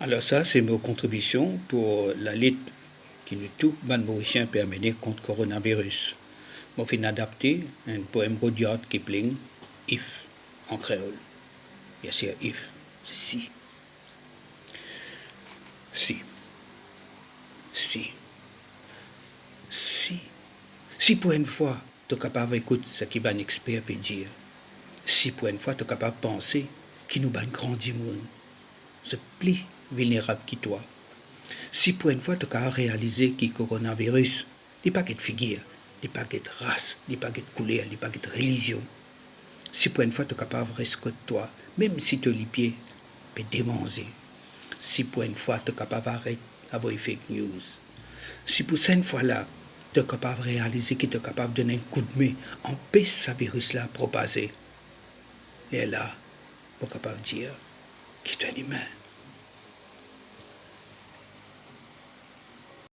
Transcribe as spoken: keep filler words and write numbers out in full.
Alor sa se mo kontribision pou lalit ki nou tou bann Morisien pe amene kont koronaviris. Mo finn adapte enn poem Rudyard Kipling, If, an kreol. Biensir, if, se si. Si. Si. Si. Si pou enn fwa to kapav ekout seki bann exper pe dir. Si pou enn fwa to kapav panse ki nou bann gran dimoun, zot pli vilnerab ki twa. Si pou enn fwa to kapav realize ki koronaviris, li pa get figir, li pa get ras, li pa get kouler, li pa get relizion. Si pou enn fwa to kapav res kot twa, mem si to lipie pe demanze. Si pou enn fwa to kapav aret avoy fake news. Si pou sa enn fwa la, to kapav realize ki to kapav donn enn koudme, anpes sa viris la propaze, lerla mo kapav dir ki to enn imin.